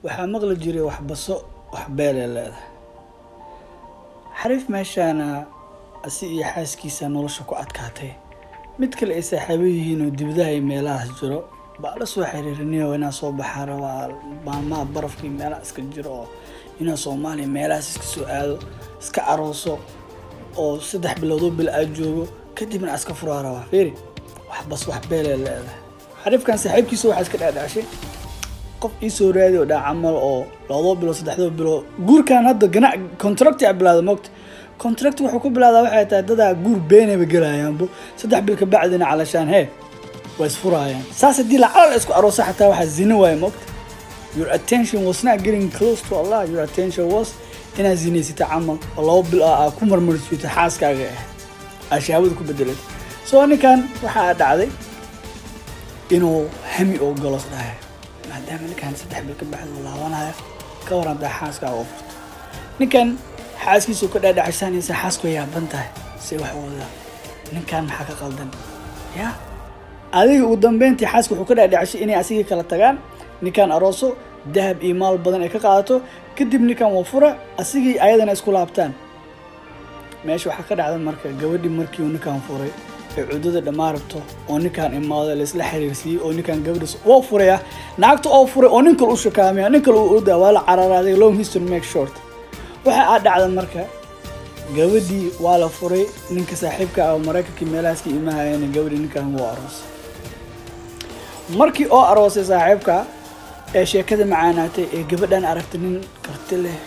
Waxaa maqli jiray wax baso wax beelay leedahay. Xariif meeshaana asi iyo xaaskiisa nolosha ku adkaatay. Mid kale ay saaxiibo yihiin oo dibadaha iyo meelahaas jiro baa la soo xiriirinayo, inaa soo baxaa rabaa maalmaha barafka iyo meelaha iska jiro, oo inaa Soomaaliya meelahaas iska soo aado, iska arooso oo 3 bilood oo bil aad joogo, kadibna iska furaa rabaa. Fiiri, wax bas wax beelay leedahay. Xariifkan saaxiibkiisa waxaa iska dhaadhacshay qof ii soo raadi oo dhaa camal oo 2 bilood, 3 bilood guurkan hadda ganac contract a bilaada mogta. Contract wuxuu ku bilaadaa waxay tahay dadaa guur beenayba gelayaanbo, 3 bil ka bacdina calashaan hee waa isfuraayaan. Saas haddii lacala la isku aroosa xataa waxaa zina waaye mogta. Your attention was not getting close to Allah, your attention was inaad zinaysata camal oo 2 bil ah aa ku marmarsito xaaskaaga ah, aa shahwada ku bedelatay. So ninkan waxaa dhacday inuu hami oo galo dhahay, maadaama ninkan 3 bil ka bacdi uu laabanayo, ka waran hadaa xaaskaaga oo furto? Ninkan xaaskiisu ka dhaadhacsanaysa, xaasku way yaaban tahay, say wax u wadaa ninkan, maxaa ka qaldan ya adiga? Ugu dambeyntii xaaska wuxuu ka dhaadhacshay inay asigii kala tagaan, ninkan arooso, dahab iyo maal badan ay ka qaadato, kadib ninkan waa fura, asigii ayadana isku laabtaan. Meesha waxaa ka dhacda marka gabadhii markii uu ninkan furay ee cuddada dhammaan rabto oo ninkan imaado, laisla xiriirsiiyey oo ninkan gabadhiis waa furaya, naagta oo furay oo nin kale u shakaamaya, nin kale u ordaa, waa la cararaaday. Long history make short, waxa aa dhacda marka gabadhii waa la furay. Ninka saaxiibka ah oo Maraykankii meelahaas ka imahayana gabadhii ninkan wuu aroosay. Markii oo aroosay saaxiibka ee sheekada macaanaatay ee gabadhan aragtay nin karti leh,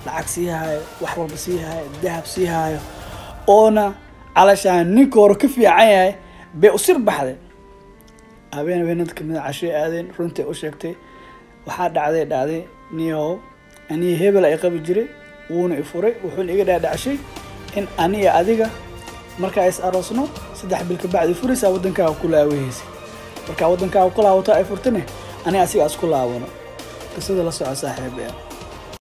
lacag sii haayo, wax walba sii haayo, dahab sii haayo, oona calashaan ninka hore ka fiican yahay, bay u sir baxday. Habeen habeenada kamid a cashay aadeen, runtii u sheegtay. Waxaa dhacday niyow, aniga hebel ay qabi jiray, wuuna i furay, wuxuuna iga dhaadhacshay in aniga adiga markaa is aroosno 3 bil ka bacdi furaysaa, waddankaaga ku laawahaysa. Markaa waddankaaga ku laawato ay furtane, aniga asiga isku laabano. Qisada la soco, saaxiib.